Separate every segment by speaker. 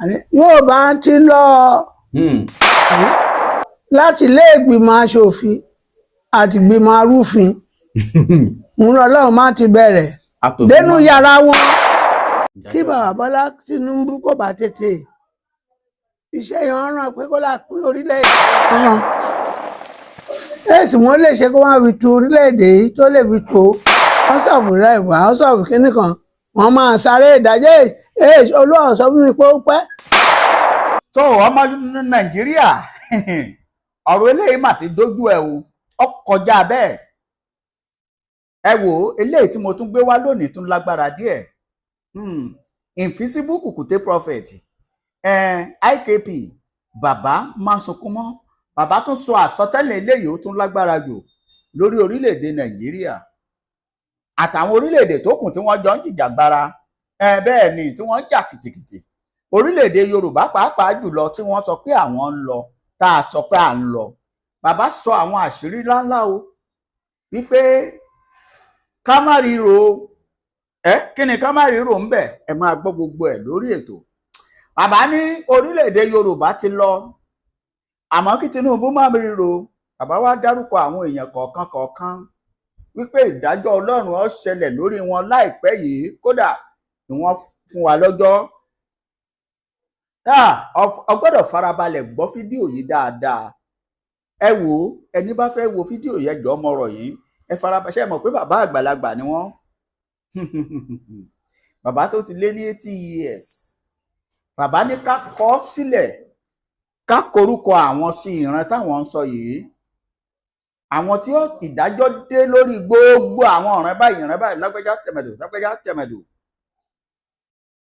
Speaker 1: Àní Yorùbá ti lọ láti ilé ìgbìmọ̀ aṣòfin àti ìgbìmọ̀ arúfin ń lọ. Ọlọ́run má ti bẹ̀rẹ̀
Speaker 2: Atòfin
Speaker 1: dénú
Speaker 2: máa-
Speaker 1: yàrá wọn. Kí bàbá Bọ́lá Tinubu kò bá tètè iṣẹ́ yẹn ràn pé kó là pín orílẹ̀-èdè ràn èsì wọn lè ṣe kó má fi tu orílẹ̀-èdè yìí tó lè fi tó House of Rep, House of kínní kan, wọ́n máa sáré ìdájọ́. Èsì Olúwa sọ fún mi pé ó pẹ́.
Speaker 2: Tó ọmọ Nàìjíríà, ọ̀rọ̀ eléyìí mà ti dójú ẹ̀ o, ó kọjá bẹ́ẹ̀. Ẹ wò ó, eléyìí tí mo tún gbé wá lónìí tún lágbára díẹ̀. Invisible Kùkùté Prophet, IKP, bàbá máa sunkún mọ́. Bàbá tún sọ àsọtẹ́lẹ̀ eléyìí, ó tún lágbára jù lórí orílẹ̀-èdè Nàìjíríà àtàwọn orílẹ̀-èdè tó kù tí wọ́n jọ ń jìjàgbara. Bẹ́ẹ̀ ni, tí wọ́n ń jà kìtìkìtì, orílẹ̀-èdè Yorùbá pàápàá jùlọ, tí wọ́n sọ pé àwọn ń lọ, tá a sọ pé à ń lọ. Bàbá sọ àwọn àṣírí ńláńlá o, wípé ká má ríro ẹ. Kí ni ká má ríro ń bẹ̀? Ẹ máa gbọ́ gbogbo ẹ̀ lórí ètò. Bàbá ní orílẹ̀-èdè Yorùbá ti lọ, àmọ́ kí Tinubu má ríro. Bàbá wa dárúkọ àwọn èèyàn kọ̀ọ̀kan kọ̀ọ̀kan wípé ìdájọ́ Ọlọ́run ó ṣẹlẹ̀ lórí wọn láìpẹ́ yìí. Kódà ni wọ́n fún wa lọ́jọ́. Ọ gbọ́dọ̀ farabalẹ̀ gbọ́ fídíò yìí dáadáa. Ẹ wò ó, ẹni bá fẹ́ wo fídíò yẹn, jọ mọ̀rọ̀ yìí, ẹ farabalẹ̀. Ṣe mọ̀ pé bàbá àgbàlagbà ni wọ́n? Bàbá tó ti lé ní 80 years. Bàbá ní ká kọ sílẹ̀, ká korúkọ àwọn sí ìran táwọn ń sọ yìí, àwọn tí ìdájọ́ dé lórí gbogbo àwọn ọ̀ràn báyìí, ìran báyìí, lágbájá, tẹ̀mẹ̀dò, lágbájá, tẹ̀mẹ̀dò.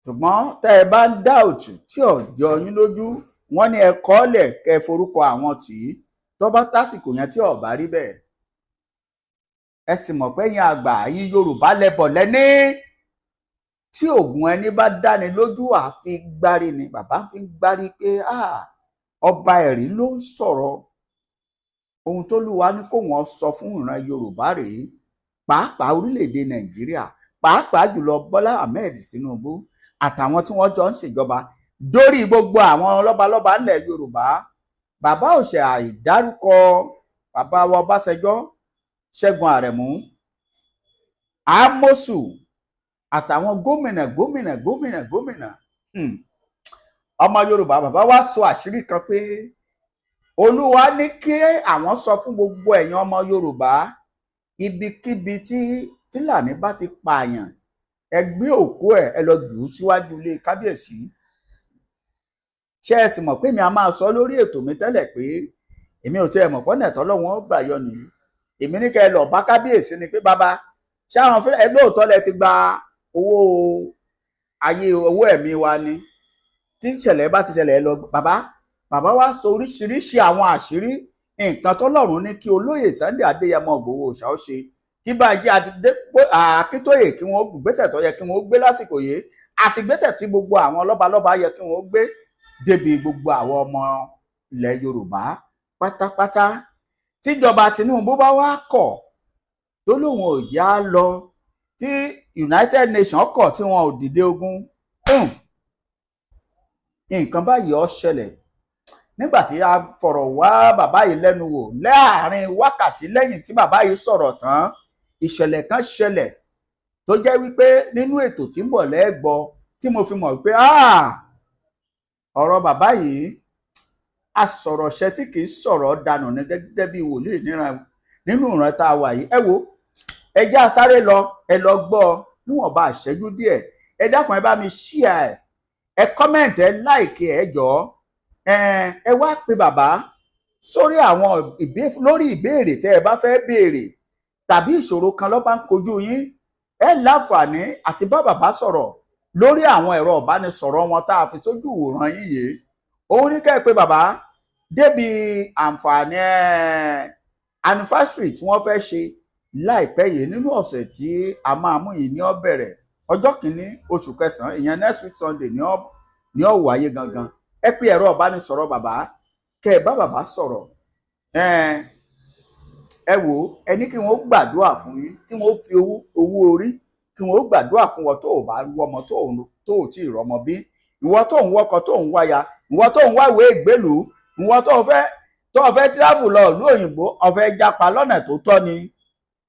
Speaker 2: Ṣùgbọ́n tẹ́ ẹ bá ń dá òtù tí ò jọ yín lójú, wọ́n ní ẹ kọ́lẹ̀, kẹ́ ẹ forúkọ àwọn tì í. Tó bá tásìkò yẹn tí ò bá rí bẹ́ẹ̀, ẹ sì mọ̀ pé yín àgbà yín Yorùbá lẹ́bọ̀ lẹ́ní tí oògùn ẹni bá dáni lójú, àfi gbárí ni. Bàbá fi ń gbárí pé ọba ẹ̀rí ló ń sọ̀rọ̀. Ohun tó lùwà ní kó wọ́n sọ fún ìran Yorùbá rèé, pàápàá orílẹ̀-èdè Nàìjíríà, pàápàá jùlọ Bọ́lá Ahmed Tinubu àtàwọn tí wọ́n jọ ń ṣèjọba, dórí gbogbo àwọn lọ́balọ́ba ńlẹ̀ Yorùbá. Bàbá òṣè àìdárúkọ bàbá wa Ọbásanjọ́, Ṣẹ́gun Àrẹ̀mú, Amosu àtàwọn gómìnà gómìnà gómìnà gómìnà. Ọmọ Yorùbá, bàbá wa sọ àṣírí kan pé Olúwa ní kí àwọn sọ fún gbogbo ẹ̀yin ọmọ Yorùbá, ibikíbi tí Fúlàní bá ti pààyàn, ẹ gbé òkú ẹ̀, ẹ lọ jù ú síwájú ilé kábíyèsí. Ṣé ẹ sì mọ̀ pé mi a máa sọ lórí ètò mi tẹ́lẹ̀ pé èmi ò tiẹ̀ mọ̀ pọ́nà ẹ̀tọ́ lọ́wọ́n gbà yọ nìyí. Èmi ní kẹ́ ẹ lọ bá kábíyèsí ni pé, bàbá, ṣé àwọn fúlẹ̀ lóòótọ́ lẹ ti gba owó ayé, owó ẹ̀mí wa ni? Tí ìṣẹ̀lẹ̀ bá ti ṣẹlẹ̀, ẹ lọ. Bàbá, bàbá wa sọ oríṣiríṣi àwọn àṣírí nǹkan tọ́lọ́run ní kí olóyè Sunday Adéyẹmọ Ìgbòho Òòṣà ó ṣe, kí Bánjí Akíntóyè kí wọ́n gbésẹ̀ tó yẹ kí wọ́n gbé lásìkò yìí, àti gbésẹ̀ tí gbogbo àwọn lọ́balọ́ba yẹ kí wọ́n gbé, débi gbogbo àwọn ọmọ ilẹ̀ Yorùbá pátápátá. Tíjọba Tinubu bá wá kọ̀ tó lóun ò já lọ, tí United Nations kọ̀ tí wọn ò dìde ogun, nǹkan báyìí ó ṣẹlẹ̀. Nígbà tí a fọ̀rọ̀ wá bàbá yìí lẹ́nu wò, láàrin wákàtí lẹ́yìn tí bàbá yìí sọ̀rọ̀ tán, ìṣẹ̀lẹ̀ kan ṣẹlẹ̀ tó jẹ́ wípé nínú ètò tí ń bọ̀ lẹ́gbọ́ tí mo fi mọ̀ pé ọ̀rọ̀ bàbá yìí, asọ̀rọ̀ṣẹ tí kì í sọ̀rọ̀ dànù ní, gẹ́gẹ́ bí wòlíì níran nínú ìran tá a wà yìí. Ẹ wo, ẹ já sáré lọ, ẹ lọ gbọ́ níwọ̀nba àṣẹ́jú díẹ̀. Ẹ dákun, ẹ bá mi share ẹ, ẹ comment, ẹ like, ẹ jọ̀ọ́. Ẹ wá pe bàbá sórí àwọn lórí ìbéèrè tẹ́ ẹ bá fẹ́ béèrè tàbí ìṣòro kan ló bá ń kojú yín. Ẹ láǹfààní àti bá bàbá sọ̀rọ̀ lórí àwọn ẹ̀rọ ìbánisọ̀rọ̀ wọn tá a fi sójú ìwòran yín yìí. Òun ní kẹ́ ẹ pé bàbá débi àǹfààní anniversary tí wọ́n fẹ́ ṣe láìpẹ́ yìí. Nínú ọ̀sẹ̀ tí a máa mú yìí ní ó bẹ̀rẹ̀, ọjọ́ 1 oṣù kẹsàn-án, ìyẹn next week Sunday ní ó wáyé gangan. Ẹ pé ẹ̀rọ ìbánisọ̀rọ̀ bàbá, kẹ́ ẹ bá bàbá sọ̀rọ̀. Ẹ wò ó, ẹ ní kí wọ́n gbàdúrà fún yín, kí wọ́n fi owó orí, kí wọ́n gbàdúrà fún wọn tó ò bá wọ́mọ, tó ò tí ì rọ́mọ bí. Ìwọ tó ń wọkọ̀, tó ń wáya, ìwọ tó ń wáwèé ìgbélùú, ìwọ tó fẹ́ travel lọ ìlú òyìnbó, ó fẹ́ jápa lọ́nà tó tọ́ ni,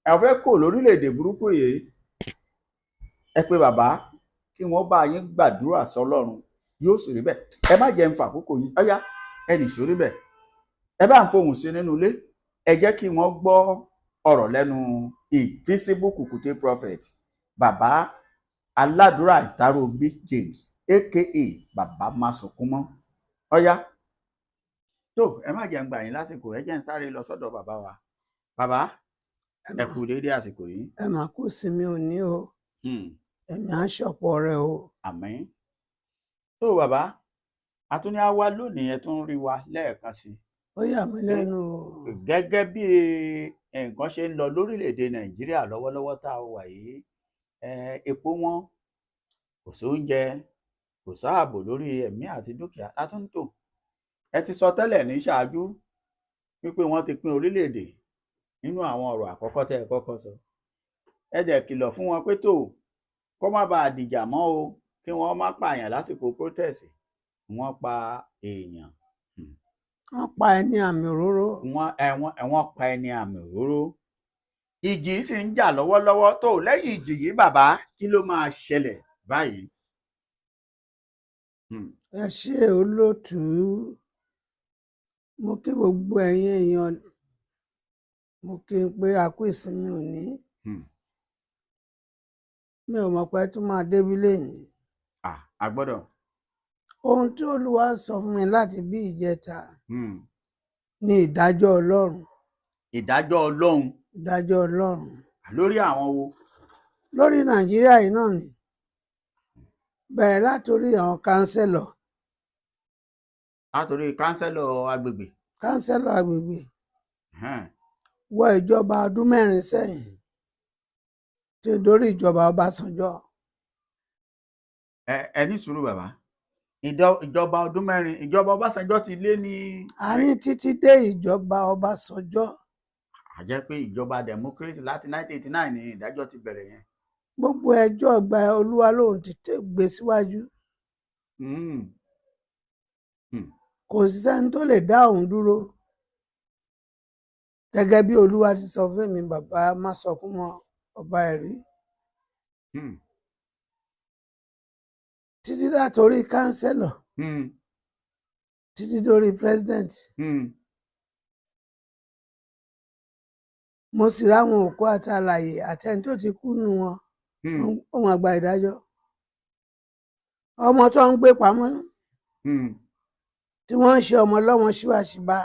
Speaker 2: ẹ fẹ́ kó lórílẹ̀‐èdè burúkú yìí, ẹ pé bàbá kí wọ́n bá yín gbàdúrà sọ́lọ́run, yóò sì rí bẹ́ẹ̀. Ẹ má jẹ́ ń fa àkókò yín. Ọ̀yá, ẹ nìṣó níbẹ̀, ẹ bá ń fohùn sí nínú ilé, ẹ jẹ́ kí wọ́n gbọ́ ọ̀rọ̀ lẹ́nu Invisible Kùkùté Prophet, bàbá aládùúrà Ìtàròbí James, aka Bàbá Másunkúnmọ́. Ọ̀yá tó, ẹ má jẹ́ ń gbà yín lásìkò, ẹ jẹ́ ń sáré lọ sọ́dọ̀ bàbá wa. Bàbá, ẹ kú déédé àsìkò yìí.
Speaker 1: Ẹ máa kú sinmi òní o. Ẹ̀mí á ṣọ̀pọ̀ rẹ o.
Speaker 2: Àmín. Tó bàbá, a tún ní á wá lónìí, ẹ tún rí wa lẹ́ẹ̀kan sí i.
Speaker 1: Ó yà mí lẹ́nu o.
Speaker 2: Gẹ́gẹ́ bí nǹkan ṣe ń lọ lórílẹ̀‐èdè Nàìjíríà lọ́wọ́lọ́wọ́ tá a wà yìí, epo wọn, kò sóúnjẹ, kò sáàbò lórí ẹ̀mí àti dúkìá látúntò. Ẹ ti sọ tẹ́lẹ̀ ní ṣáájú wípé wọ́n ti pín orílẹ̀-èdè nínú àwọn ọ̀rọ̀ àkọ́kọ́ tẹ́ ẹ kọ́kọ́ sọ. Ẹ dẹ̀ kìlọ̀ fún wọn pé tó kó má bàa dìjà mọ́ o, kí wọ́n má pààyàn lásìkò protest. Wọ́n pa èèyàn.
Speaker 1: Wọ́n pa ẹni àmì òróró.
Speaker 2: Wọ́n ẹ wọ́n ẹ wọ́n pa ẹni àmì òróró. Ìjì sì ń jà lọ́wọ́lọ́wọ́. Tó lẹ́yìn ìjì yìí, bàbá, kí ló máa ṣẹlẹ̀ báyìí?
Speaker 1: Ẹ ṣé, olóòtú. Mo kí gbogbo ẹ̀yin èèyàn, mo kí n pé a kú ìsinmi òní. Mi ò mọ̀ pé ẹ tún máa débí lénìí.
Speaker 2: Ah, a gbọ́dọ̀.
Speaker 1: Ohun tí Olúwa sọ fún mi láti bí ìjẹta ní ìdájọ́ Ọlọ́run.
Speaker 2: Ìdájọ́ Ọlọ́run.
Speaker 1: Ìdájọ́ Ọlọ́run.
Speaker 2: Lórí àwọn wo?
Speaker 1: Lórí Nàìjíríà yìí náà ni, bẹ̀rẹ̀ látòrí àwọn councillor.
Speaker 2: Látòrí councillor agbègbè.
Speaker 1: Councillor agbègbè wọ ìjọba ọdún 4 sẹ́yìn tí dórí ìjọba Ọbásanjọ́.
Speaker 2: Ẹ ní sùúrù, bàbá. Ìjọba ọdún 4, ìjọba Ọbásanjọ́ ti lé ní.
Speaker 1: A ní títí dé ìjọba Ọbásanjọ́.
Speaker 2: A jẹ́ pé ìjọba democracy láti 1989 ni ìdájọ́ ti bẹ̀rẹ̀ yẹn.
Speaker 1: Gbogbo ẹjọ́ gba Olúwa lòun ti gbé síwájú. Kò sí sẹ́ni tó lè dá òun dúró, gẹ́gẹ́ bí Olúwa ti sọ fún mi, bàbá Másunkúnmọ́, ọba ẹ̀rí. Títí látòrí councillor títí dórí president. Mo sì ráwọn òkú àti alààyè àtẹni tó ti kú nù wọn. Ó máa gba ìdájọ́. Ọmọ tó ń gbé pamọ́ tí wọ́n ń ṣe ọmọ ọlọ́mọ síbàṣíbà,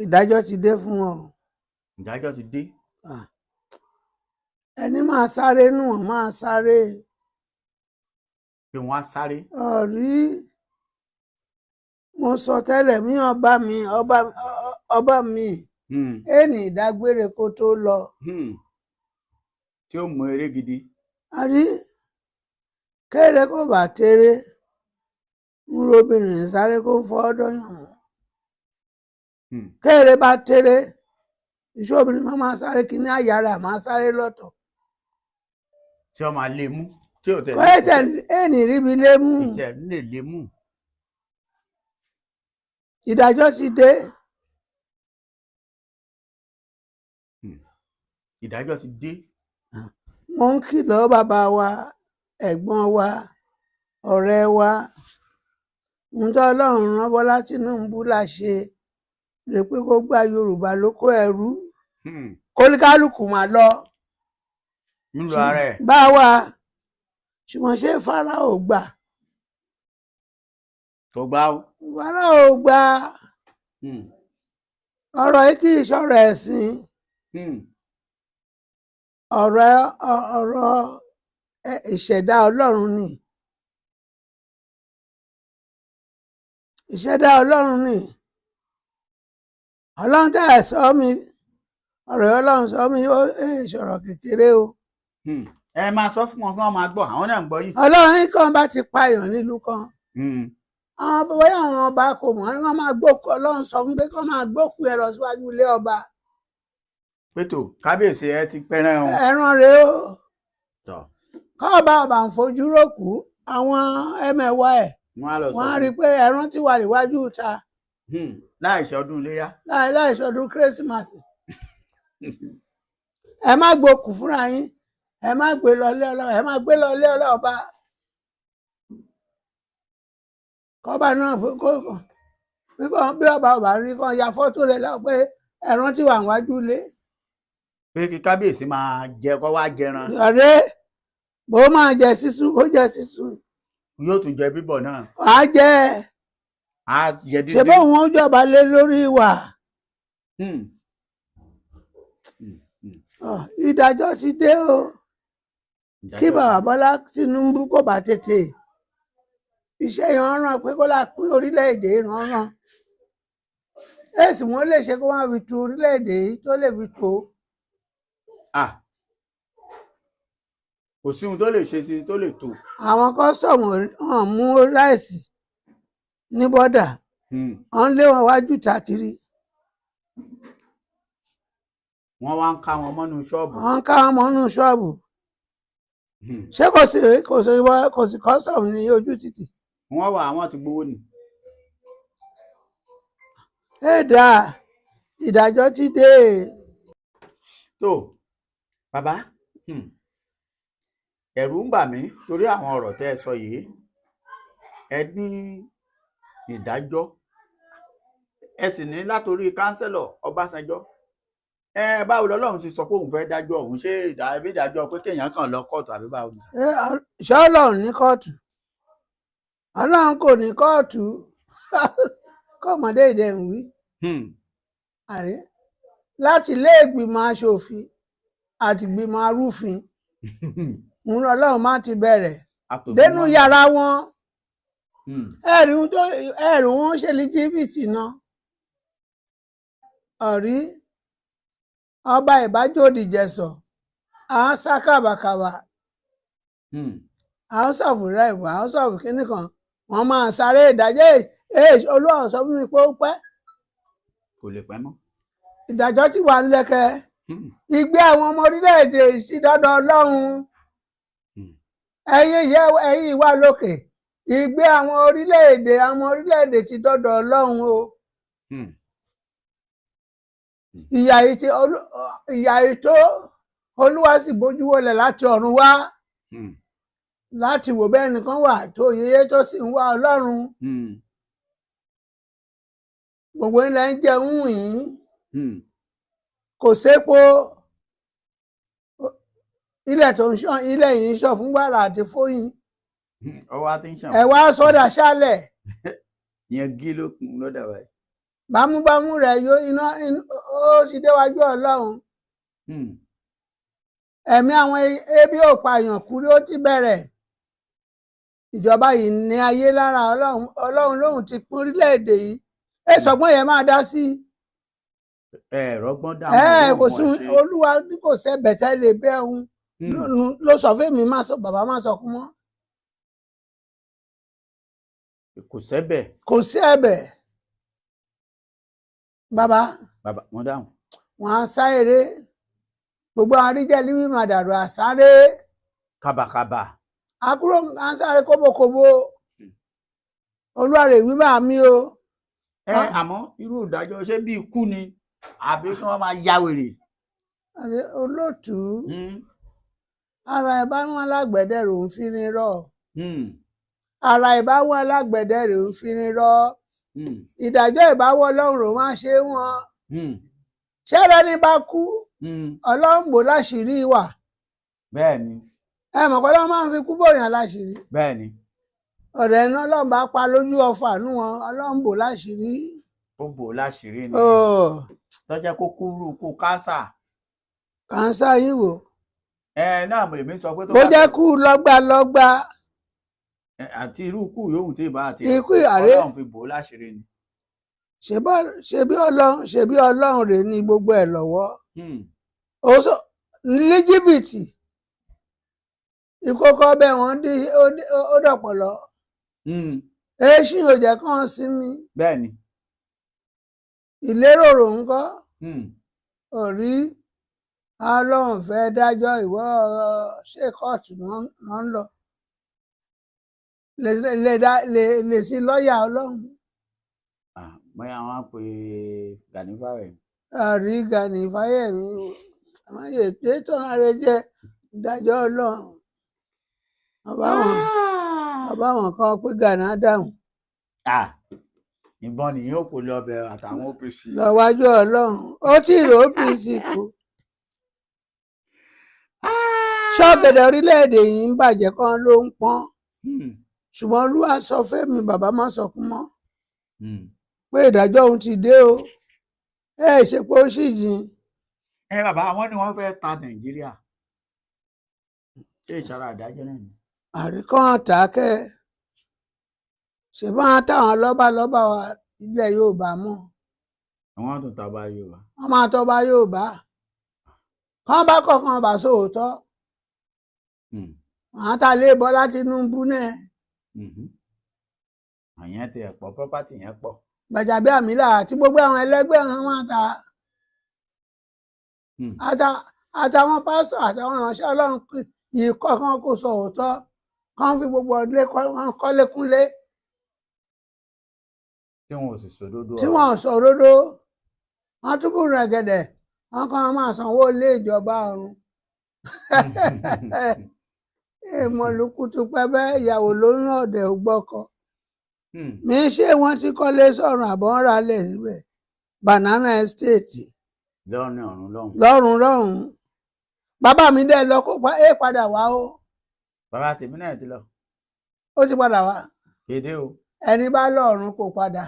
Speaker 1: ìdájọ́ ti dé fún wọn o.
Speaker 2: Ìdájọ́ ti dé.
Speaker 1: Ah. Ẹni máa sáré nù wọn máa sáré.
Speaker 2: Pé wọ́n á sáré.
Speaker 1: Ọ̀rí mo sọ tẹ́lẹ̀ mí, ọba mi, ọba ọba mi, ẹni ìdágbére kó tó lọ.
Speaker 2: Tí ó mú eré gidi.
Speaker 1: Àrí kéré kó bá téré ń robìnrin sáré kó ń fọ́ dọ́yàn mọ́. Kéré bá téré, iṣẹ́ obìnrin máa máa sáré kíní, àyà rẹ̀ máa sáré lọ́tọ̀.
Speaker 2: Tí ó máa lè mú tí ò tẹ̀.
Speaker 1: Kò ẹni ríbi lé mú.
Speaker 2: Ìtẹ̀ lè lè mú.
Speaker 1: Ìdájọ́ ti dé.
Speaker 2: Ìdájọ́ ti dé.
Speaker 1: Mo ń kìlọ̀ bàbá wa, ẹ̀gbọ́n wa, ọ̀rẹ́ wa, ohun tó Ọlọ́run rán Bọ́lá Tinubu la ṣe rè pé kó gba Yorùbá lóko ẹrú, kólíkálùkù máa lọ
Speaker 2: Ńlọ ara ẹ̀.
Speaker 1: bá wa. Ṣùgbọ́n ṣé Fáráò gbà?
Speaker 2: Tó gbá ó.
Speaker 1: Fáráò gbà. Ọ̀rọ̀ yìí kì í ṣọ̀rọ̀ ẹ̀sìn. Ọ̀rọ̀ ìṣẹ̀dá Ọlọ́run ni, ìṣẹ̀dá Ọlọ́run ni. Ọlọ́run tẹ́ ẹ̀ sọ mi ọ̀rọ̀, Ọlọ́run sọ mi, ó ṣọ̀rọ̀ kékeré o.
Speaker 2: Ẹ máa sọ fún wọn kí wọ́n máa gbọ́, àwọn náà ń gbọ́ yìí.
Speaker 1: Ọlọ́run kan bá ti pààyàn nílùú kan, àwọn bóyá àwọn ọba kò mọ̀, wọ́n máa gbókù. Ọlọ́run sọ fún pé kí wọ́n máa gbókù ẹ lọ síwájú ilé ọba.
Speaker 2: Pétò kábíyèsí, ẹ ti pẹrẹ o.
Speaker 1: Ẹran rèé o.
Speaker 2: Tọ.
Speaker 1: Kọ́ọ̀bá ọba ń fojú rókù àwọn ẹmẹ̀wà ẹ̀,
Speaker 2: Wọ́n á lọ sọ
Speaker 1: wọ́n á
Speaker 2: fún
Speaker 1: rí i pé ẹran ti wà níwájú ta.
Speaker 2: Láì ṣe ọdún iléyá.
Speaker 1: Láì láì sọdún kérésìmesì. Ẹ má gbókù fúnra yín, ẹ má gbé lọlé ọlọ, ẹ má gbé lọlé ọlọ́ọ̀ba. Kọ́ba náà kó bí ọba ọba rí kan ya fọ́tò rẹ̀ lọ pé ẹran ti wà níwájú ilé.
Speaker 2: Pé kí kábíyèsí máa jẹ, kó wá jẹran.
Speaker 1: Ọ̀rẹ́ bó máa jẹ sísun, kó jẹ sísun.
Speaker 2: Yóò tún jẹ bíbọ̀ náà.
Speaker 1: Wàá jẹ.
Speaker 2: Á jẹ
Speaker 1: Ṣe
Speaker 2: dídín.
Speaker 1: bóun ó jọba lé lórí wa. Ọ, ìdájọ́ ti dé o. Kí bàbá Bọ́lá Tinubu kò bá tètè iṣẹ́ yẹn ràn pé kó là pín orílẹ̀-èdè ràn èsì wọn lè ṣe kó má fi tu orílẹ̀-èdè yìí tó lè fi tó.
Speaker 2: Ah, kò sí ohun tó lè ṣe sí tó lè tó.
Speaker 1: Àwọn kọ́sítọ̀mù hàn mú ráìsì ní bọ́dà, wọ́n lé wọn wájú ta kiri.
Speaker 2: Wọ́n wá ń ká wọn mọ́nú ṣọ́ọ̀bù.
Speaker 1: Wọ́n ká wọn mọ́nú ṣọ́ọ̀bù. Ṣé kò sí kọ́sítọ̀mù ní ojú títì?
Speaker 2: Wọ́n wà, àwọn ti gbowó ni.
Speaker 1: Ẹ̀dá ìdájọ́ ti dé.
Speaker 2: Tó bàbá, ẹ̀rù ń bà mí torí àwọn ọ̀rọ̀ tẹ́ ẹ sọ yìí. Ẹ ní ìdájọ́, ẹ sì ní látòrí kánsẹ́lọ̀ Ọbásanjọ́. Ẹ báwo lọ́lọ́run ti sọ pé òun fẹ́ dájọ́ òun? Ṣé ìdá- ìdájọ́ pé kéèyàn kàn lọ kóòtù àbí báwo ni?
Speaker 1: Ṣé Ọlọ́run ní kóòtù? Ọlọ́run kò ní kóòtù kọ́mọdé ìdẹ̀ ń wí. Àrẹ láti ilé ìgbìmọ̀ aṣòfin àti ìgbìmọ̀ arúfin ń rán Ọlọ́run má ti bẹ̀rẹ̀
Speaker 2: Atòfin
Speaker 1: dénú
Speaker 2: wọn.
Speaker 1: yàrá wọn. Ẹ̀rí ohun tó ẹ̀rí wọn ṣe ní jìbìtì náà. Ọ̀rí ọba ìbájòdìjẹsọ̀ à ń sá kàbàkàbà, house of rep, house of kínní kan, wọ́n máa sáré ìdájọ́. Ẹ Olúwa sọ fún mi pé ó pẹ́.
Speaker 2: Kò lè pẹ́ mọ́.
Speaker 1: Ìdájọ́ ti wà nílẹ̀kẹ̀. Ìgbé àwọn ọmọ orílẹ̀-èdè sí dọ́dọ̀ Ọlọ́run. Ẹ̀yin iṣẹ́, ẹ̀yin ìwà lókè, ìgbé àwọn orílẹ̀-èdè, àwọn orílẹ̀-èdè ti dọ́dọ̀ Ọlọ́run o. Ìyà yìí ti ìyà yìí tó, Olúwa sì bójú wọlẹ̀ láti ọ̀run wá láti wò bẹ́ẹ̀ nìkan wà tó yeye tó sì ń wá Ọlọ́run. Gbogbo ilẹ̀ ń jẹun yìí. Kò sépo, ilẹ̀ tó ń ṣàn, ilẹ̀ yìí ń ṣàn fún wàrà àti fóyín.
Speaker 2: Ọwọ́ á ti ń ṣàn.
Speaker 1: Ẹ wá sọ́dà ṣálẹ̀.
Speaker 2: Yẹn gí ló kún lọ́dà báyìí.
Speaker 1: Bámúbámú rẹ̀ yó iná ó ti déwájú Ọlọ́run. Ẹ̀mí àwọn ebi ò pààyàn kúrí, ó ti bẹ̀rẹ̀. Ìjọba yìí ní ayé lára. Ọlọ́run, Ọlọ́run lóhun ti pín orílẹ̀-èdè yìí. Ẹ sọgbọ́n yẹn máa dá sí.
Speaker 2: Ẹ rọgbọ́n dá.
Speaker 1: Ẹ kò sí Olúwa ní kò sẹ́ bẹ̀tẹ́ lè bẹ́ òun ló sọ fún mi. Má sọ, bàbá má sọ kú mọ́.
Speaker 2: Kò sẹ́bẹ̀.
Speaker 1: Kò sí ẹ̀bẹ̀, bàbá.
Speaker 2: Bàbá wọn dáhùn.
Speaker 1: Wọn á sá eré, gbogbo àwọn aríjẹ líwì màdàrú àsáré.
Speaker 2: Kàbàkàbà.
Speaker 1: Àkúrò à ń sáré kóbókóbó. Olúwa rè wí bá mi o.
Speaker 2: Ẹ àmọ́ irú ìdájọ́ ṣé bí ikú ni àbí kí wọ́n máa ya wèrè?
Speaker 1: Àrẹ olóòtú, ara ẹ bá wọn alágbẹ̀dẹ rò ń fi ní rọ. Ara ẹ bá wọn alágbẹ̀dẹ rò ń fi ní rọ. Ìdájọ́ ìbáwọ Ọlọ́run rò máa ṣe wọn. Ṣẹlẹ ní bá kú, Ọlọ́run bò láṣìírí wà.
Speaker 2: Bẹ́ẹ̀ ni.
Speaker 1: Ẹ mọ̀ pé Ọlọ́run máa ń fi kú bòyàn láṣìírí.
Speaker 2: Bẹ́ẹ̀ ni.
Speaker 1: Ọ̀rẹ́ iná Ọlọ́run bá pa lójú ọfà nú wọn, Ọlọ́run bò láṣìírí.
Speaker 2: Ó bò ó láṣìírí ni.
Speaker 1: Oh,
Speaker 2: tọ́jà kó kúrú kú kánsà.
Speaker 1: Kàńsà yìí wò.
Speaker 2: Ẹ náà mo èmi sọ pé tó
Speaker 1: Bó
Speaker 2: bá
Speaker 1: jẹ́ kú lọ́gbàlọ́gbà.
Speaker 2: Ẹ, àti irú ikú yòówù tí ìbá àti
Speaker 1: Ikú àrẹ.
Speaker 2: Ọlọ́run fi bò ó láṣìírí ni.
Speaker 1: Ṣebí Ọlọ́run rè ní gbogbo ẹ̀ lọ́wọ́. Ó sọ ní jìbìtì ìkókó ọbẹ̀ wọn dí ó dọ̀pọ̀lọ́. Èéṣin ò jẹ́ kán sinmi.
Speaker 2: Bẹ́ẹ̀ ni.
Speaker 1: Ìlérò rò ń kọ́. Òrí. Ọlọ́run fẹ́ dájọ́ ìwọ ṣé kóòtù náà ń lọ lè sí lọ́ọ̀yà Ọlọ́run.
Speaker 2: Ah, bóyá wọn á pe Gani Fáwẹ̀hìn.
Speaker 1: Àrí Gani Fáwẹ̀hìn àmọ́ ètò ìtọ́ra rẹ jẹ́ ìdájọ́ Ọlọ́run. Ọba wọn kan pé Gani dáhùn.
Speaker 2: Ah, ìbọn nìyẹn ò kò lọ ọbẹ àtàwọn OPC.
Speaker 1: Lọ́wájú Ọlọ́run ó tí ì rò OPC kú. Ṣọ́ọ̀gẹ̀dẹ̀ orílẹ̀-èdè yìí ń bàjẹ́ kan ló ń pọ́n. Ṣùgbọ́n Olúwa sọ fẹ́mi bàbá má sọkún mọ́ pé ìdájọ́ òun ti dé o. Ẹ ṣe pé ó sì jìn.
Speaker 2: Ẹ bàbá, àwọn ni wọ́n fẹ́ẹ́ ta Nàìjíríà, ṣé ìṣara ìdájọ́ náà ni.
Speaker 1: Àríkàn àtàkẹ́ ṣèbọn táwọn lọ́balọ́ba wa ilẹ̀ Yorùbá mọ́.
Speaker 2: Àwọn tó ta bá Yorùbá.
Speaker 1: Wọ́n máa tọ́ bá Yorùbá kán bá kọ̀ọ̀kan bá sóòótọ́. Àwọn tá a lé Bọ́lá Tinubu náà.
Speaker 2: Àyẹn ti ẹ̀ pọ̀, property yẹn pọ̀.
Speaker 1: Gbàjàbíàmílà àti gbogbo àwọn ẹlẹgbẹ́ wọn máa ta àtàwọn pásítọ̀ àtàwọn ìránṣẹ́ Ọlọ́run yìí kọ̀ọ̀kan kò sọ òótọ́ kán fi gbogbo ọdún kọ́lékúnlé.
Speaker 2: Tí wọn ò sì sòdodo.
Speaker 1: Tí wọn ò sọ òdodo, wọn túbú rẹ̀gẹ̀dẹ̀, wọn kàn máa sanwó ilé ìjọba ọ̀run. Èèmọ̀lùkùtù pẹ́bẹ́ ìyàwó lóyún ọ̀dẹ̀ ògbọ́kọ mi ṣé wọ́n ti kọ́lé sọ̀rùn àbọ̀ ń ralẹ̀ síbẹ̀ Banana Estate.
Speaker 2: Lọ́rùn ọ̀run lọ́hùn.
Speaker 1: Lọ́rùn lọ́hùn. Bàbá mi dẹ́ lọ kó pa é padà wá o.
Speaker 2: Bàbá tèmi náà ti lọ.
Speaker 1: Ó ti padà wá.
Speaker 2: Kéde o.
Speaker 1: Ẹni bá lọ́run kò padà.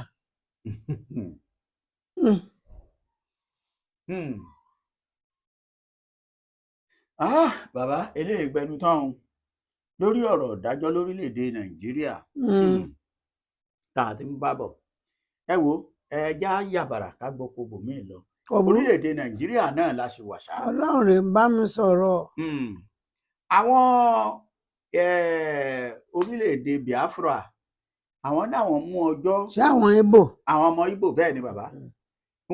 Speaker 2: Ah, bàbá eléyìí gbẹnu tán o lórí ọ̀rọ̀ ìdájọ́ lórílẹ̀‐èdè Nàìjíríà tá a ti ń bá bọ̀. Ẹ wo, ẹ já yàbàrà ká gbọ́ kó bòmíì lọ.
Speaker 1: Kò burú.
Speaker 2: Orílẹ̀‐èdè Nàìjíríà náà la ṣe wà ṣá.
Speaker 1: Ọlọ́run rè ń bá mi sọ̀rọ̀.
Speaker 2: Àwọn orílẹ̀-èdè Biafra, àwọn làwọn mú ọjọ́.
Speaker 1: Ṣé àwọn Ìgbò?
Speaker 2: Àwọn ọmọ Ìgbò, bẹ́ẹ̀ ni bàbá,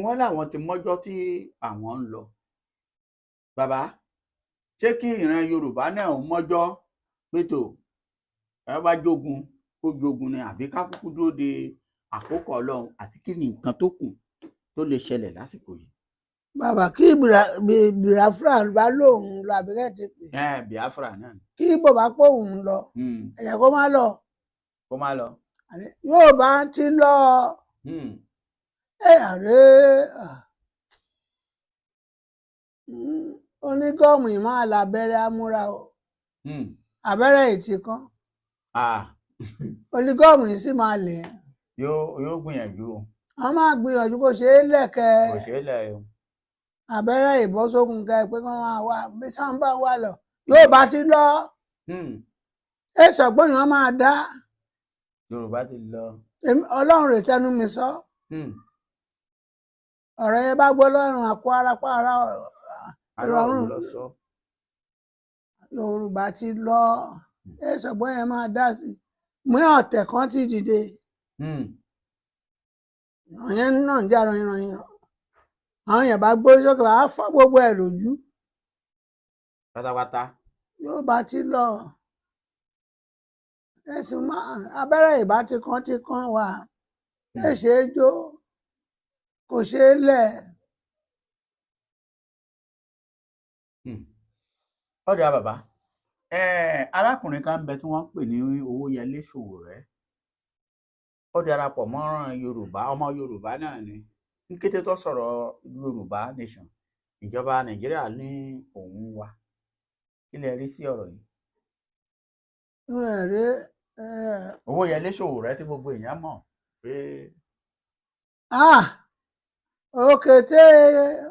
Speaker 2: wọ́n làwọn ti mọ́jọ́ tí àwọn ń lọ. Bàbá, ṣé kí ìran Yorùbá náà ó mọ́jọ́ pétò ẹ bá jogun kó jogun ni, àbí ká kúkú dúró de àkókò Ọlọ́run, àti kí ni nǹkan tó kù tó lè ṣẹlẹ̀ lásìkò yìí?
Speaker 1: Bàbá, kí Biafra bá lóun lọ àbíkẹ́ ti pè.
Speaker 2: Ẹ Biafra náà ni.
Speaker 1: Kí Ìgbò bá pọ̀ òun lọ, ẹ̀yà kó má lọ.
Speaker 2: Kó má lọ.
Speaker 1: Àní, Yorùbá ti lọ. Ẹ àrẹ onígọ́ọ̀mù yìí máa la abẹ́rẹ́ amúra o. Abẹ́rẹ́ yìí ti kán.
Speaker 2: Ah.
Speaker 1: Onígọ́ọ̀mù yìí sì máa lè.
Speaker 2: Yóò gbìyànjú o.
Speaker 1: Wọ́n máa gbìyànjú kó ṣe é lẹ̀kẹ́.
Speaker 2: Kò ṣeé lẹ̀ o.
Speaker 1: Abẹ́rẹ́ ìbọ́sókun kẹ́ pé kí wọ́n máa wá bí sáńbà wà lọ Yorùbá ti lọ. Ẹ sọ̀gbọ́n yẹn máa dá.
Speaker 2: Yorùbá ti lọ.
Speaker 1: Ọlọ́run rè tẹnu mi sọ. Ọ̀rọ̀ yẹn bá gbọ́ lọ́rùn àkó arápá ara
Speaker 2: Ìrọ̀rùn
Speaker 1: ìrọ̀rùn.
Speaker 2: lọ sọ.
Speaker 1: Yorùbá ti lọ, ẹ sọ̀gbọ́n yẹn máa dá sí i mú ọ̀tẹ̀ kan ti dìde. Ọ̀yẹn náà ń jà rànyìnrànyìn, àwọn yẹn bá gbórí sókè wàá fọ́ gbogbo ẹ̀ lójú.
Speaker 2: Pátápátá.
Speaker 1: Yorùbá ti lọ, ẹ̀sìn máa abẹ́rẹ́ ìbá ti kán ti kán wà, ẹ ṣe é jó, kò ṣe é lẹ̀.
Speaker 2: Ọ̀dà bàbá, arákùnrin kan ń bẹ tí wọ́n ń pè ní Owóyẹlé Sowore. Ó darapọ̀ mọ́ràn Yorùbá, ọmọ Yorùbá náà ni. Ní kété tó sọ̀rọ̀ Yorùbá nation, ìjọba Nàìjíríà ní òun wà. Kí lẹ rí sí ọ̀rọ̀ yìí?
Speaker 1: Ẹ̀rẹ́.
Speaker 2: Owóyẹlé Sowore tí gbogbo èèyàn mọ̀ pé
Speaker 1: Ah, òkété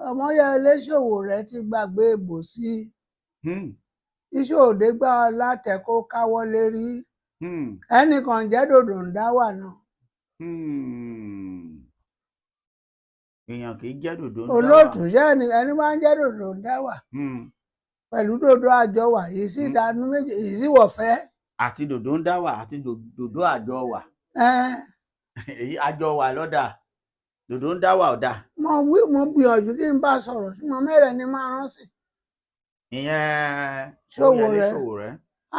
Speaker 1: Ọmọyẹlé Sowore ti gbàgbé ìbò sí iṣẹ́ òde gbà látẹ̀kọ́ káwọ́ lérí. Ẹnìkan jẹ́ dòdò ń dá wà náà.
Speaker 2: Èèyàn kì í jẹ́ dòdò ń dá wà.
Speaker 1: Olóòtú, ṣé ẹni máa ń jẹ́ dòdò ń dá wà pẹ̀lú dòdò àjọ wà yìí sí ìdánú méjì yìí sí wọ̀fẹ́.
Speaker 2: Àti dòdò ń dá wà àti dòdò àjọ wà. Èyí àjọ wà lọ́dà, dòdò ń dá wà ọ̀dà.
Speaker 1: Mo wí, mo gbìyànjú kí n bá sọ̀rọ̀ tí mo mẹ́rẹ̀ ni máa rán sí.
Speaker 2: Ìyẹn
Speaker 1: Sowore.
Speaker 2: Omoyele Sowore.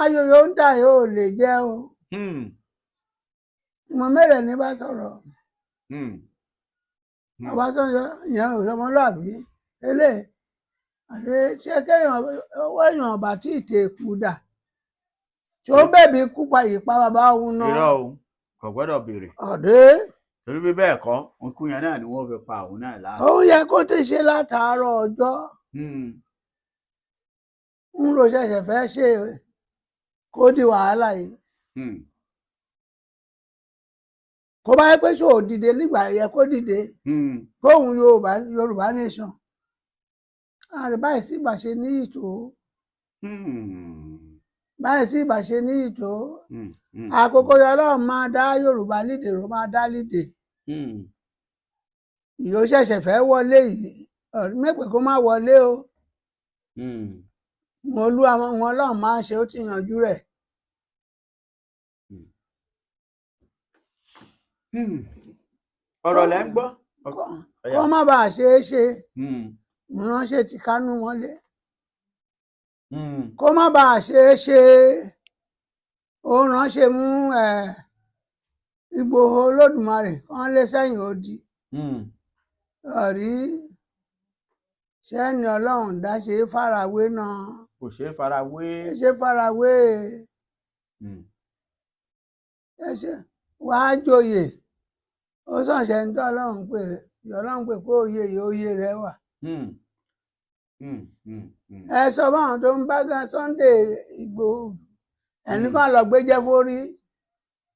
Speaker 1: Ayò yóò ń tà yóò lè jẹ́ o. Ìmọ̀ mẹ́rẹ̀ ní bá sọ̀rọ̀. Ọbásanjọ́ ìyẹn ò sọmọlúàbí eléyìí àti ṣé kéèyàn owó èèyàn ọba tí ì tè kú dà tí ó bẹ̀bí kú pa ìpa bàbá òun náà.
Speaker 2: Irọ́ o, kò gbọ́dọ̀ béèrè.
Speaker 1: Ọ̀dẹ́.
Speaker 2: Torí bí bẹ́ẹ̀ kọ́, ikú yẹn náà ni wọ́n fi pa òun náà láàyè.
Speaker 1: Ó yẹ kó ti ṣe látàárọ̀ ọjọ́. Ń ro ṣẹ̀ṣẹ̀ fẹ́ ṣe kó di wàhálà yìí. Kó bá yẹ pé ṣò dìde nígbà yẹ kó dìde kóhun Yorùbá, Yorùbá nation àrè báyìí sí ìbàṣe ní ìtò. Báyìí sí ìbàṣe ní ìtò. Àkókò yọ Ọlọ́run máa dá Yorùbá lídè ló máa dá lídè. Ìyó ṣẹ̀ṣẹ̀ fẹ́ wọlé yìí, ọ̀rẹ́ mẹ́pẹ̀ kó má wọlé o. Wọn olú àwọn wọn Ọlọ́run máa ṣe, ó ti yanjú rẹ̀.
Speaker 2: Ọ̀rọ̀ lẹ́ ń gbọ́.
Speaker 1: Kó má bàa ṣe é ṣe ìránṣẹ́ ti Kánú wọlé. Kó má bàa ṣe é ṣe, ó ránṣẹ́ mú Ìgbòho Olódùmarè kán lé sẹ́yìn odi. Ọ̀rí sẹ́ni Ọlọ́run dá ṣe é farawé náà.
Speaker 2: Kò ṣeé farawé.
Speaker 1: Ṣe farawé. Ẹ ṣe wàá joyè, ó sànṣẹ́ ní tọ́ Ọlọ́run pé Ọlọ́run pé kó oyè yìí oyè rẹ wà. Ẹ sọ fáwọn tó ń bá gan Sunday Ìgbòho ẹnì kan lọ gbé jẹ́ fórí.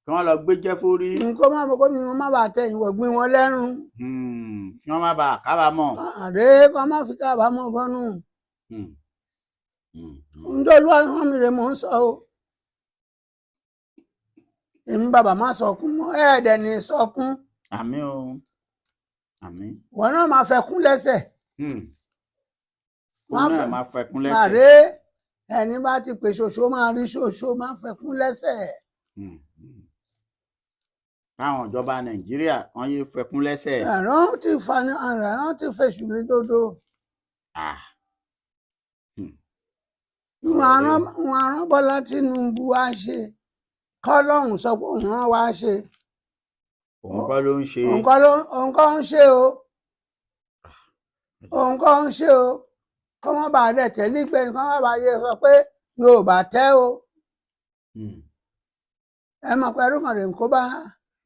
Speaker 2: Kí wọ́n lọ gbé jẹ́ fórí.
Speaker 1: Nǹkan má kó mi wọn má bàa tẹ ìwọ̀ gbin wọn lẹ́rùn.
Speaker 2: Kí wọ́n má bàa kábàámọ̀.
Speaker 1: Àdé kó má fi kábàámọ̀ bọ́nú. Nítorí wọn mi rè mò ń sọ o. Èmi bàbá má sọkún mọ́, ẹ̀ẹ́dẹ̀ ní sọkún.
Speaker 2: Àmín o, àmín.
Speaker 1: Wọn náà máa fẹ́ kún lẹ́sẹ̀.
Speaker 2: Òun náà máa fẹkún lẹ́sẹ̀.
Speaker 1: Àrè ẹni bá ti pè ṣoṣo máa rí ṣoṣo, máa fẹ́ kún lẹ́sẹ̀.
Speaker 2: Káwọn ìjọba Nàìjíríà wọn yéé fẹkún lẹ́sẹ̀.
Speaker 1: Àrùn ti fa ni àrùn ti fèsù ní dodo. Wọn arán Bọ́lá Tinubu wá ṣe kọ́lọ́hún sọ pé òun rán wá ṣe.
Speaker 2: Òun kọ́ ló ń ṣe.
Speaker 1: Òun kọ́ ń ṣe o, òun kọ́ ń ṣe o, kọ́ wọ́n bá dẹ̀ tẹ́lí pé kọ́ wọ́n bá yẹ sọ pé Yorùbá tẹ́ o. Ẹ mọ̀ pé ẹrú kan rè ń kó bá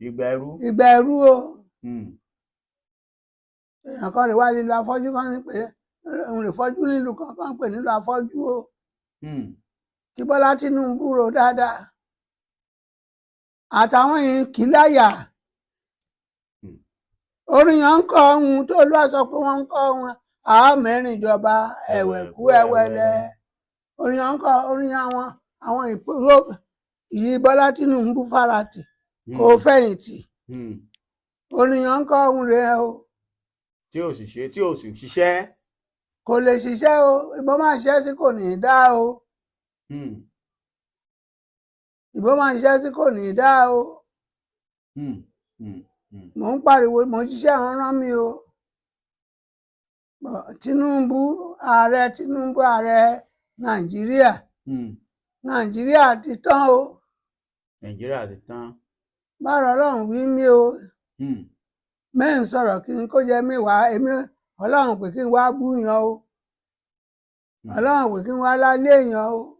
Speaker 2: ìgbà ẹrú.
Speaker 1: Ìgbà ẹrú o. Èèyàn kan rè wá lílo afọ́jú kan ní pé òun rè fọ́jú nílùú kan kan pè nílùú afọ́jú o. Kí Bọ́lá Tinubu rò dáadáa àtàwọn yìí kì í láyà. Orin yẹn ń kọ ohun tó lọ́wọ́ sọ pé wọ́n ń kọ́ ohun àá mẹ́rin ìjọba ẹ̀wẹ̀kú ẹ̀wẹ̀lẹ̀. Orin yẹn ń kọ orin àwọn àwọn ìpòrò yìí Bọ́lá Tinubu farati kò fẹ̀yìntì. Orin yẹn ń kọ ohun rẹ̀ o.
Speaker 2: Tí ò sì ṣe, tí ò sì ṣiṣẹ́.
Speaker 1: Kò lè ṣiṣẹ́ o, ìbọn máa ṣiṣẹ́ sí kò ní í dá o. Ìbọn máa ṣiṣẹ́ sí kò ní í dá o. Mò ń pariwo, mò ń ṣiṣẹ́ àwọn rán mi o. Tinubu ààrẹ, Tinubu ààrẹ Nàìjíríà. Nàìjíríà ti tán o.
Speaker 2: Nàìjíríà ti tán.
Speaker 1: Bára Ọlọ́run wí mí o. Mẹ́rin sọ̀rọ̀ kí n kó jẹ mí wá, èmi Ọlọ́run pé kí n wá búyan o. Ọlọ́run pé kí n wá lálé èèyàn o.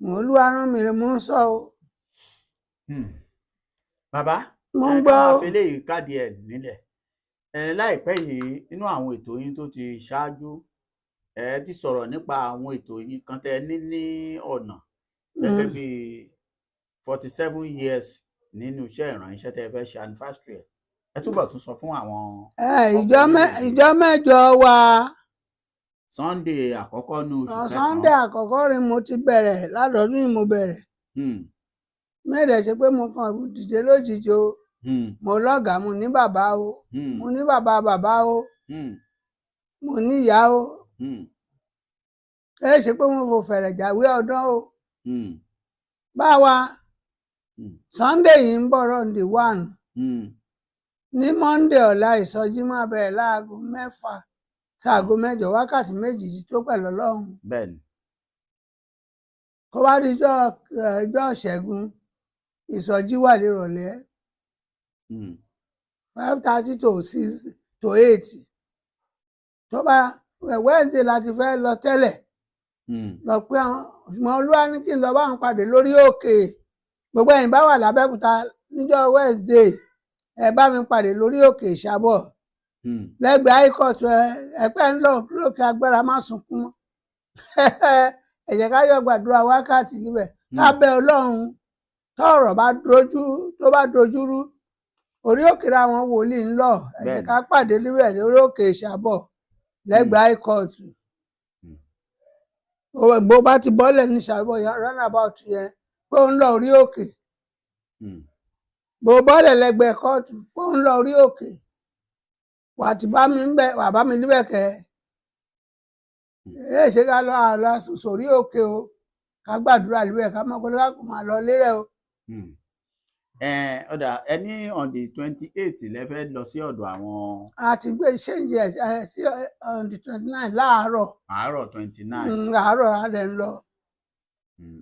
Speaker 1: Mò ń lú arán mi rè mò ń sọ o.
Speaker 2: Bàbá.
Speaker 1: Mo ń gbọ́
Speaker 2: o. Ẹ ká léyìí káàdì ẹ̀ nílẹ̀. Ẹ láìpẹ́ yìí nínú àwọn ètò yín tó ti ṣáájú, ẹ ti sọ̀rọ̀ nípa àwọn ètò yín kan tẹ ní ní ọ̀nà gẹ́gẹ́ bí 47 years nínú iṣẹ́ ìránṣẹ́ tẹ fẹ́ ṣe anniversary ẹ̀. Ẹ túbọ̀ tún sọ fún àwọn.
Speaker 1: Ìjọ mẹ́jọ wa.
Speaker 2: Sunday àkọ́kọ́ ní oṣù kẹsàn-án.
Speaker 1: Sunday àkọ́kọ́ ni mo ti bẹ̀rẹ̀ ládọ̀ọ́dún yìí mo bẹ̀rẹ̀. Mẹ́rẹ̀ ṣe pé mo kàn dìde lójijì o. Mo lọ́gàá, mo ní bàbá o. Mo ní bàbá bàbá o. Mo ní ìyá o. Ẹ ṣe pé mo fò fẹ̀rẹ̀ jáwé ọdún o. Báwa Sunday yìí ń bọ̀ round 1. Ní Monday ọ̀la ìsọjí máa bẹ̀rẹ̀ láago 6 Sáago 8, wákàtí 2 ti tó pẹ̀lú Ọlọ́run. Kó wá di ijọ́ Ṣẹ́gun, ìsọjí wà nírọ̀lẹ́, 5:30 to 6 to 8. Tó bá Wednesday láti fẹ́ lọ tẹ́lẹ̀, lọ pé àwọn, ṣùgbọ́n Olúwa ní kí n lọ bá wọn pàdé lórí òkè. Gbogbo ẹ̀yin bá wà lábẹ́òkúta níjọ́ Wednesday, ẹ bá mi pàdé lórí òkè Ìṣàbọ̀, lẹ́gbẹ̀ẹ́ High Court. Ẹ̀pẹ́ ń lọ lókè agbára, má sunkún mọ́. Ẹ jẹ́ ká yọ gbàdúrà wákàtí níbẹ̀, lábẹ́ Ọlọ́run. Tọ́rọ̀ bá dojú, tó bá dojú rú, orí òkè làwọn wòlíì ń lọ. Ẹ jẹ́ ká pàdé níbẹ̀ lórí òkè Ìṣàbọ̀, lẹ́gbẹ̀ẹ́ High Court. Bó bá ti bọ́lẹ̀ ní Ìṣàbọ̀ yẹn, roundabout yẹn, pé ó ń lọ orí òkè. Bó bọ́lẹ̀ lẹ́gbẹ̀ẹ́ kóòtù, pé ó ń lọ orí òkè, wà á ti bá mi ń bẹ̀, wà bá mi níbẹ̀ kẹ́. Ẹ ṣe ká lọ àlọ sórí òkè o, ká gbàdúrà níbẹ̀, ká mọ̀ pé ká kò máa lọ lérẹ̀ o.
Speaker 2: Ẹ ó dáa, ẹ ní on the 28 lẹ fẹ́ lọ sí ọ̀dọ̀ àwọn?
Speaker 1: A ti gbé change ẹ sí on the 29 láàárọ̀.
Speaker 2: Àárọ̀ 29.
Speaker 1: Àárọ̀ alẹ́ ń lọ.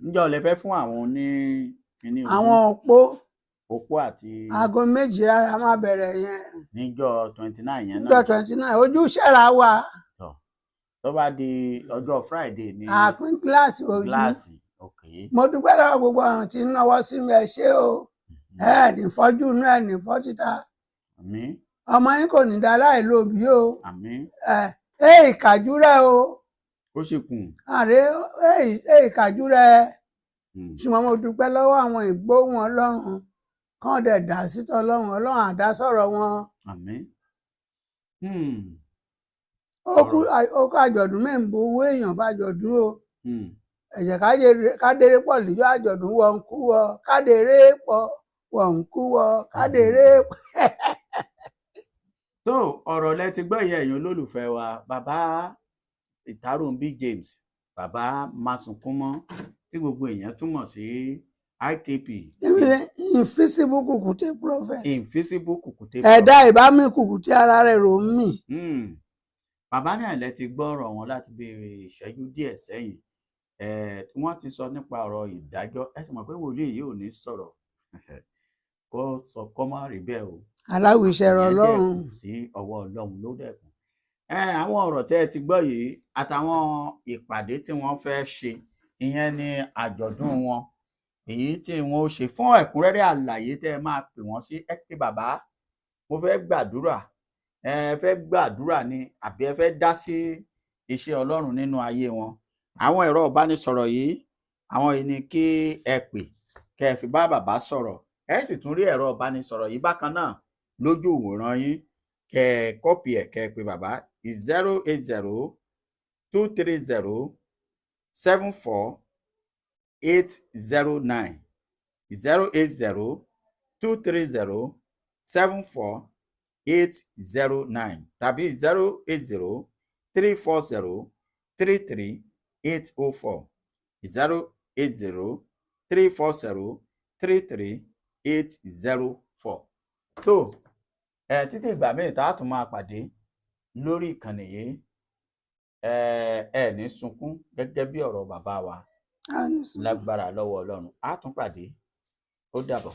Speaker 2: Ǹjọ́ lẹ fẹ́ fún àwọn ní kíní ojú?
Speaker 1: Àwọn òpó.
Speaker 2: Opó àti
Speaker 1: Aago 2 rárá máa bẹ̀rẹ̀ yẹn.
Speaker 2: Níjọ́ 29 yẹn
Speaker 1: Níjọ́
Speaker 2: náà?
Speaker 1: 29, ojú ṣẹ́ra wa.
Speaker 2: Tó bá di ọjọ́ Friday ní
Speaker 1: Àpín gíláàsì ojú.
Speaker 2: Gíláàsì, ok.
Speaker 1: Mo dúpẹ́ lọ́wọ́ gbogbo àwọn tí ń náwó sí mi. Ẹ ṣé o. Ẹ ní fọ́jú inú, ẹ ní fọ́ títa.
Speaker 2: Àmín.
Speaker 1: Ọmọ yín kò ní dá láì lóbi o.
Speaker 2: Àmín.
Speaker 1: Ẹ ẹ ìkàjú rẹ o.
Speaker 2: Ó sì kùn.
Speaker 1: Àrẹ ẹ ìkàjú rẹ. Ṣùgbọ́n mo dúpẹ́ lọ́wọ́ àwọn ìgbóhùn Ọlọ́run kàn dẹ̀ dá sítọ́ Ọlọ́run. Ọlọ́run àdá sọ̀rọ̀ wọn.
Speaker 2: Àmín.
Speaker 1: Ó kú àjọ̀dún mẹ́ǹbù owó èèyàn fàjọ̀dún o. Ẹ jẹ́ ká déré pọ̀ lẹ́jọ́ àjọ̀dún. Wọ́n ń kú wọ kádéré pọ̀, wọ́n ń kú wọ kádéré pọ̀.
Speaker 2: Tó, ọ̀rọ̀ lẹ ti gbọ́ yẹn, ẹ̀yin olólùfẹ́ wa. Bàbá Ìtàròǹbí James, bàbá Masunkúnmọ́, tí gbogbo èèyàn túmọ̀ sí IKP.
Speaker 1: Èmi ni invisible kùkùté prophet.
Speaker 2: Invisible kùkùté.
Speaker 1: Ẹ̀dá ìbámi kùkùté ara rẹ̀ rò ń mì.
Speaker 2: Bàbá náà lẹ ti gbọ́ ọ̀rọ̀ wọn láti bí ìṣẹ́jú díẹ̀ sẹ́yìn. Wọ́n ti sọ nípa ọ̀rọ̀ ìdájọ́. Ẹ sì mọ̀ pé wòlíì yìí ò ní sọ̀rọ̀ kó sọ kó má rí bẹ́ẹ̀ o.
Speaker 1: Aláwọ̀ ìṣẹ̀rọ̀
Speaker 2: Ìyẹn dẹ̀
Speaker 1: Ọlọ́run.
Speaker 2: kù sí ọwọ́ Ọlọ́run ló dẹ̀kun. Àwọn ọ̀rọ̀ tẹ́ ẹ ti gbọ́ yìí àtàwọn ìpàdé tí wọ́n fẹ́ ṣe, ìyẹn ní àjọ̀dún wọn èyí tí wọ́n ó ṣe. Fún ẹ̀kúnrẹ́rẹ́ àlàyé tẹ́ ẹ máa pè wọ́n sí, ẹ pé bàbá, mo fẹ́ gbàdúrà, ẹ fẹ́ gbàdúrà ni, àbí ẹ fẹ́ dá sí iṣẹ́ Ọlọ́run nínú ayé wọn, àwọn ẹ̀rọ ìbánisọ̀rọ̀ yìí, àwọn yìí ni kí ẹ pè kẹ́ ẹ fi bá bàbá sọ̀rọ̀. Ẹ sì tún rí ẹ̀rọ ìbánisọ̀rọ̀ yìí bákan náà lójú ìwòran yín, kẹ́ ẹ copy ẹ̀, kẹ́ ẹ pè bàbá: 08023074809, 08023074809, tàbí 08034033804, 08034033804. Tó ẹ, títí ìgbà míì tá a tún máa pàdé lórí ìkànnì yìí, ẹ ẹ ní sunkún gẹ́gẹ́ bí ọ̀rọ̀ bàbá wa.
Speaker 1: Á ní sùúrù.
Speaker 2: Lágbára lọ́wọ́ Ọlọ́run, á tún pàdé. Ó dàbọ̀.